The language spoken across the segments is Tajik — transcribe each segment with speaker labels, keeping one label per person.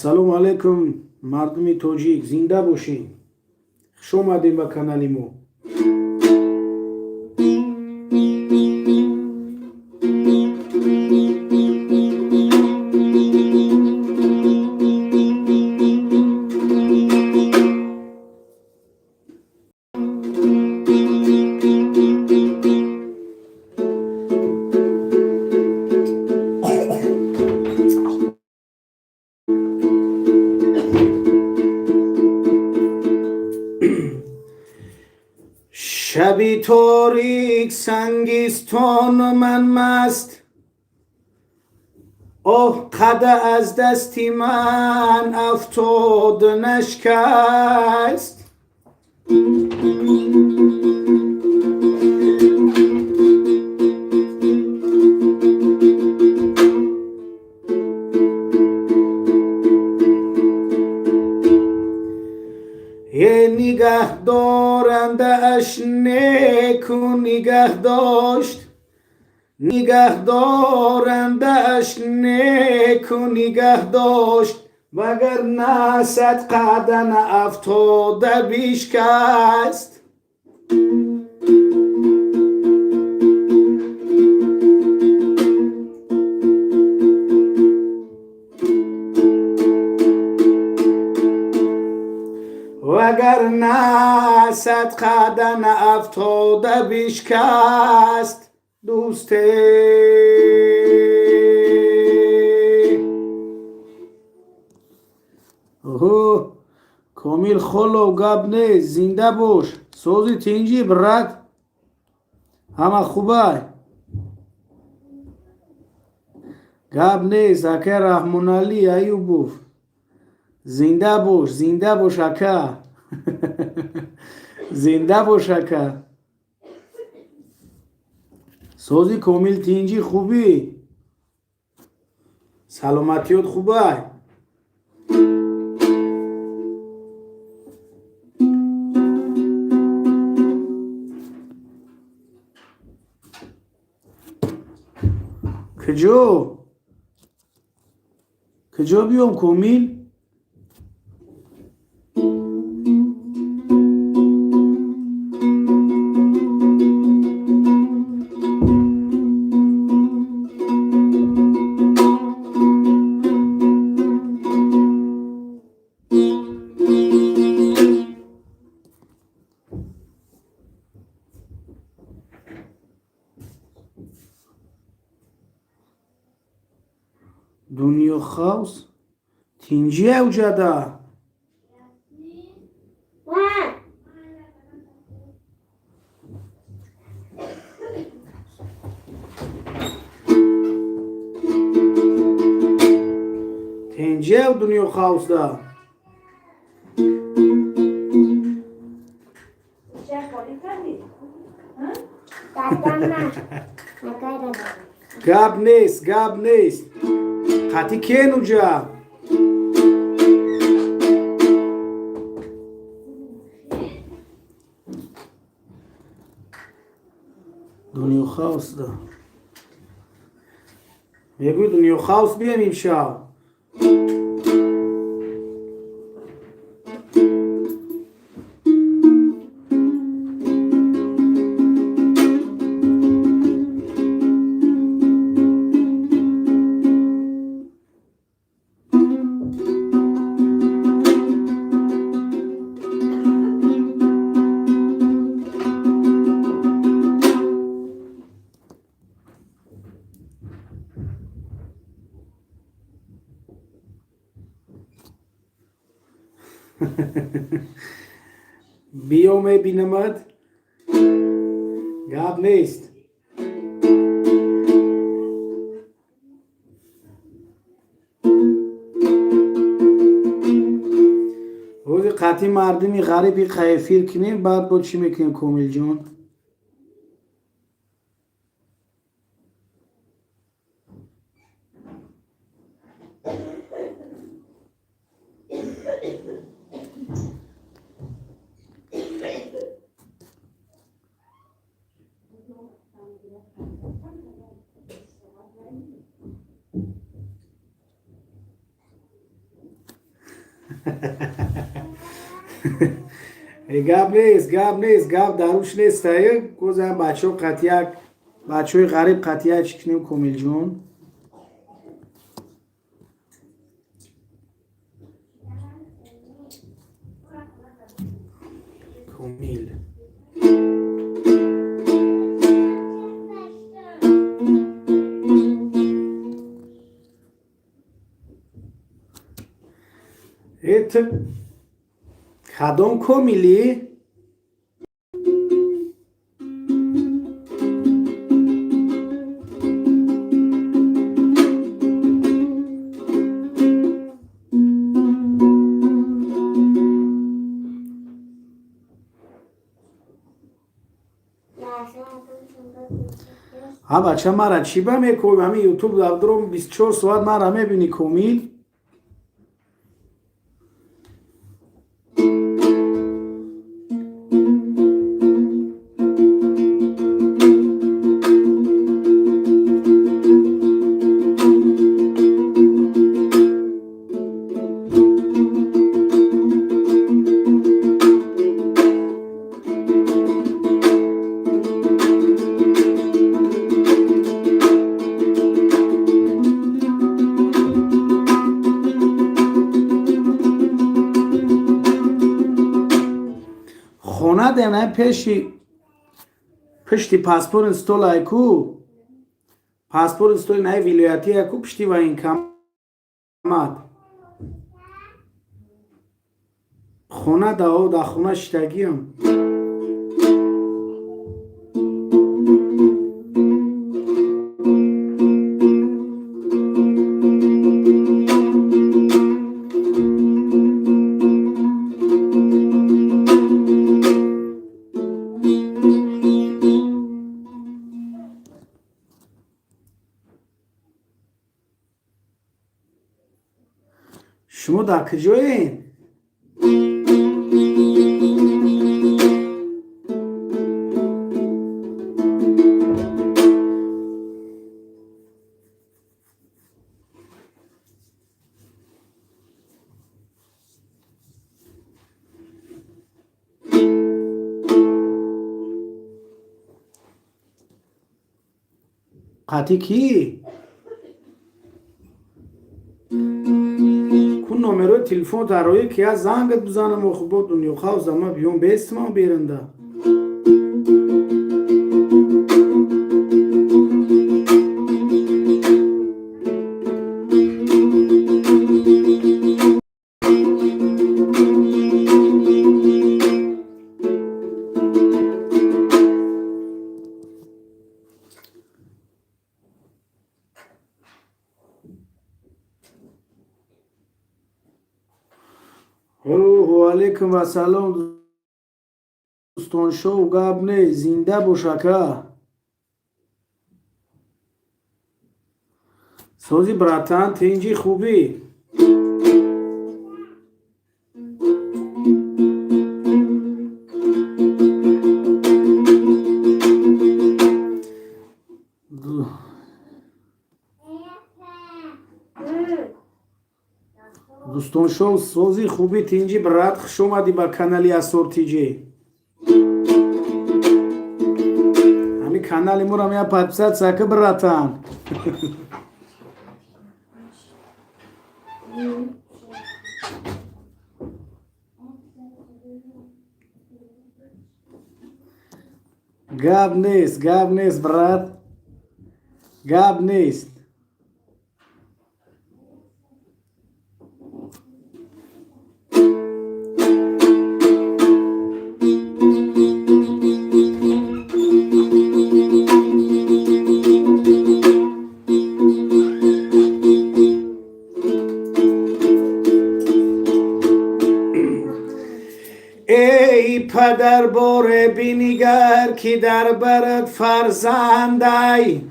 Speaker 1: Ассалому алайкум, мардуми тоҷик, зинда бошед, хуш омадем ба канали мо. Шаби торик, сангистон, ман маст, оҳ, қада аз дасти ман афтод, нашкаст. Е, нигаҳдорандааш неку нигаҳ дошт, нигаҳдорандааш неку нигаҳ дошт, вагарна сад қадан афтода бишкаст. Вагарна сад қадан афтода бишкаст, дӯсте. Оҳо, Комил Холов, гап нест, зинда бош, сози, тинҷӣ, брат, ҳама хубай, гап нест. Ака Раҳмоналӣ Аюбов, зинда бош, зинда бош, ака, зинда бош, ака. Сози, Комил, тинҷӣ, хубӣ, саломатиёт хубай? Куҷо, куҷо биём, Комил? Дунё Хаус, тинҷи авҷада?
Speaker 2: Ма.
Speaker 1: Тинҷиав Дунё Хаусда?
Speaker 3: Чай холи кардӣ?
Speaker 2: Дадама. Накардам.
Speaker 1: Гап нест, гап нест. Қати кен уҷа? Дунё Хаусда мегӯй, Дунё Хаус бием имшаб. Биё, мебинамад, гап нест. Рӯзи қатъи мардуми ғариби эфир кунем, баъд бо чӣ мекунем, Комилҷон? Гап нест, гап нест, гап даруш нест. Гозам бачаҳо қатияк, бачаҳои ғариб қатия чӣ кунем, Комилҷон? Комил, это кадом Комилӣ? Ҳа, бача, мара чӣ ба мекоби? Ҳамин Ютуб давдуром, 24 соат мара мебинӣ, Комил. Хона дена, пеши пишти паспорт стол айку, паспорт столи наи вилоятӣ айку, пишти военкомат. Хона дао, дар хона шитагиам. Шумо дар куҷоед? Қатӣ кӣ? Ку номерои телефон дароӣ, ки я зангат бизанам. Охи, бо дунёхавза ма биём бестимам беринда. Алейкум вассалом, дӯстоншоу. Гап не, зинда бош, ака. Сози, братан, тинҷи, хубӣ? Дӯстоншоу, сози, хубӣ, тинҷи, брат? Хуш омадӣ ба канали Асор Тиҷи. Ҳами канали морам я подписаться ка, братан. Гап нест, гап нест, брат, гап нест. Эй падар, боре бинигар, ки дар барат фарзандай.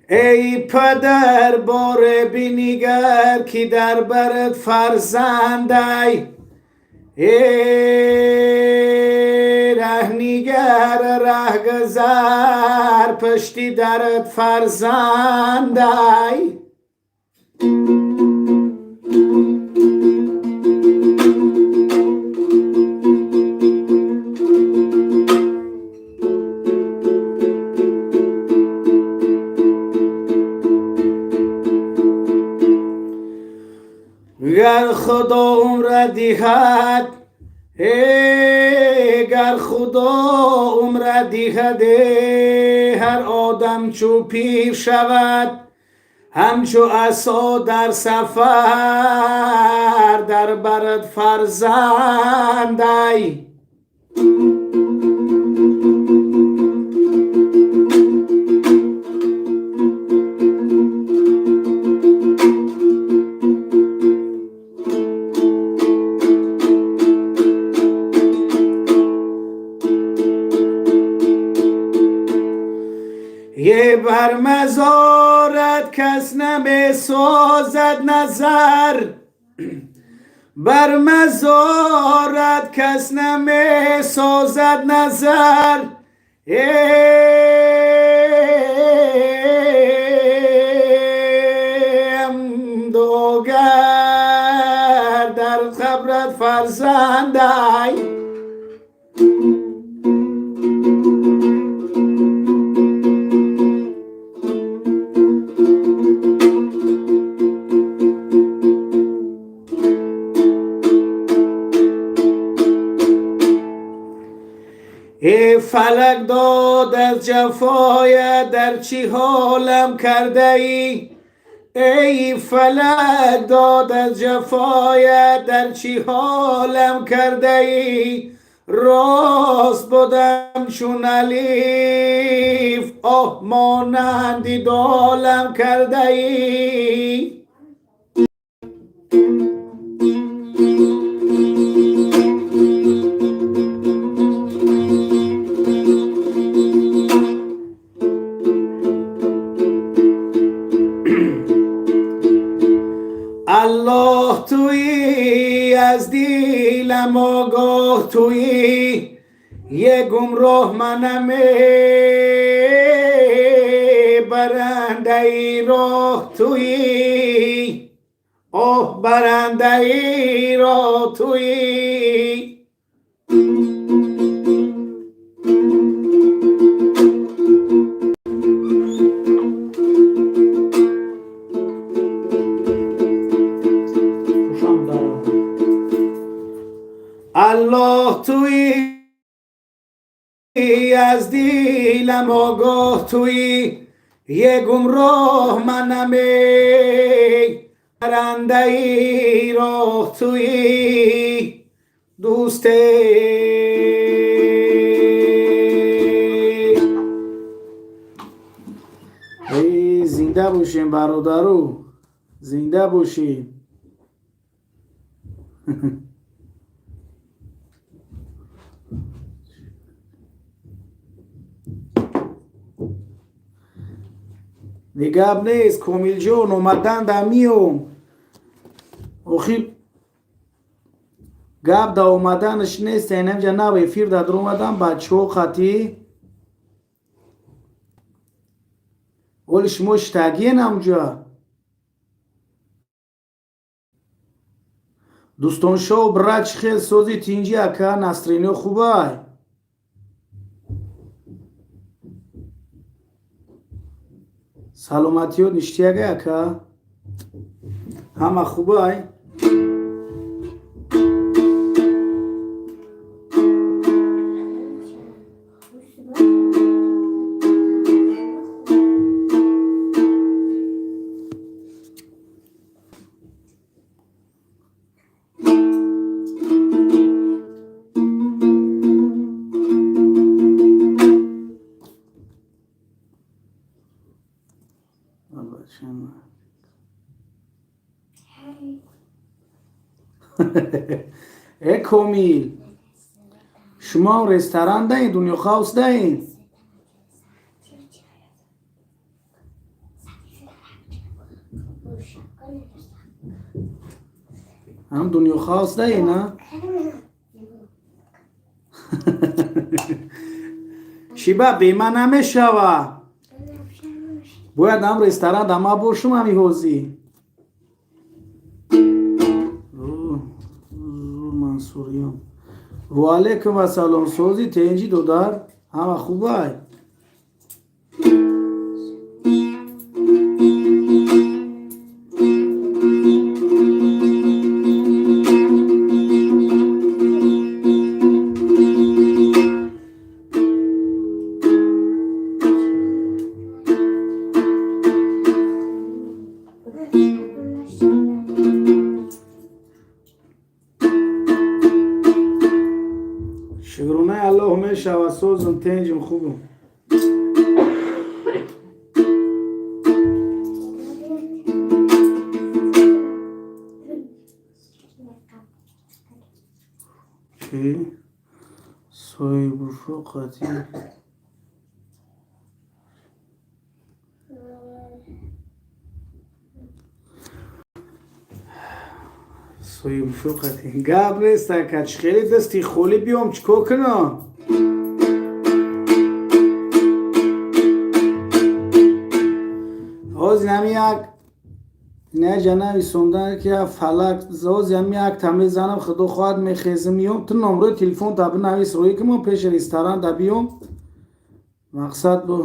Speaker 1: Эй падар, боре бинигар, ки дар барат фарзандай. Эй. Пашти дарат фарзандай. Гар Худо умра диҳад, гар Худо умра диҳад, ҳар одам чу пир шавад, ҳамчу асо дар сафар дар барад фарзандай. Е бар мазорат кас намесозад назар, бар мазорат кас намесозад назар. Дуогар дар қабрат фарзандай. Эй фалак дод аз ҷафоят дар чӣ ҳолам кардаӣ, эй фалак дод аз ҷафоят дар чӣ ҳолам кардаӣ. Рост будам чун алиф, оҳ монанди долам кардаӣ. Аллоҳ туӣ, аз дилам огоҳ туӣ, е гумроҳ манам, барандаи роҳ туӣ, оҳ барандаи роҳ туӣ. Аллоҳ туӣ, аз дилам огоҳ туӣ, е гумроҳ манам, барандаи роҳ туӣ. Дӯсте зинда бошем, бародару, зинда бошем. Гап нест, Комилҷон, омадан да миём. Охи гап да омаданаш нест, инамҷа нав эфир да даромадам, бачаҳо қатӣ. Оли шумо штагиен амҷа? Дӯстоншоу, брат, чӣ хел сози, тинҷи, ака, настроение хубай? Саломатиёт ништияга, ака? Ҳама хубай? Э Комил, шумо ресторан даин, Дунё Хаус даин? Ҳам Дунё Хаус даин, а? Шиба бема намешава. Бояд ам ресторан да ма бошум ами ҳозӣ. Мансуриён. Ва алайкум ассалом, сози, тенҷи, додар, ҳама хубай? Шукронаи Аллоҳ, мешавад, созум, тенҷум, хубум. Чӣ соҳибушо қатӣ? Соҳибушо қатӣ гап нест, ака. Чӣ хеле дасти холӣ биём, чӣ кор кунам? Ҳозир ҳами як неҷа нависондан ки фалак. Ҳозир ҳами як та мезанам, худо хоҳад, мехезм, миём. Ту номрои телефон та бинавис, рӯӣ ки мо пеши ресторан да биём. Мақсад бо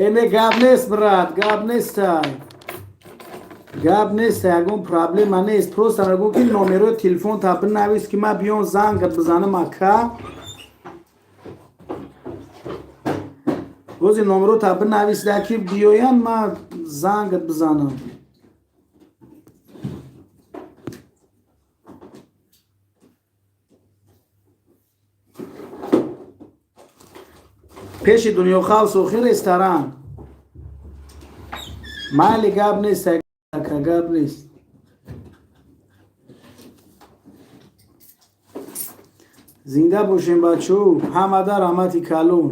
Speaker 1: Эне, гап нест, брат, гап нестай, гап нест, ягон проблема нест. Просто мегӯм, ки номерои телефон та бинавис, ки ман биём, зангат бизанам, ака. Бози номеро та бинависда, ки биёян, ман зангат бизанам. Пеши Дунёхав сохи ресторан. Майли, гап нест, ака, гап нест. Зинда бошем, бачо, ҳамада раҳмати калон.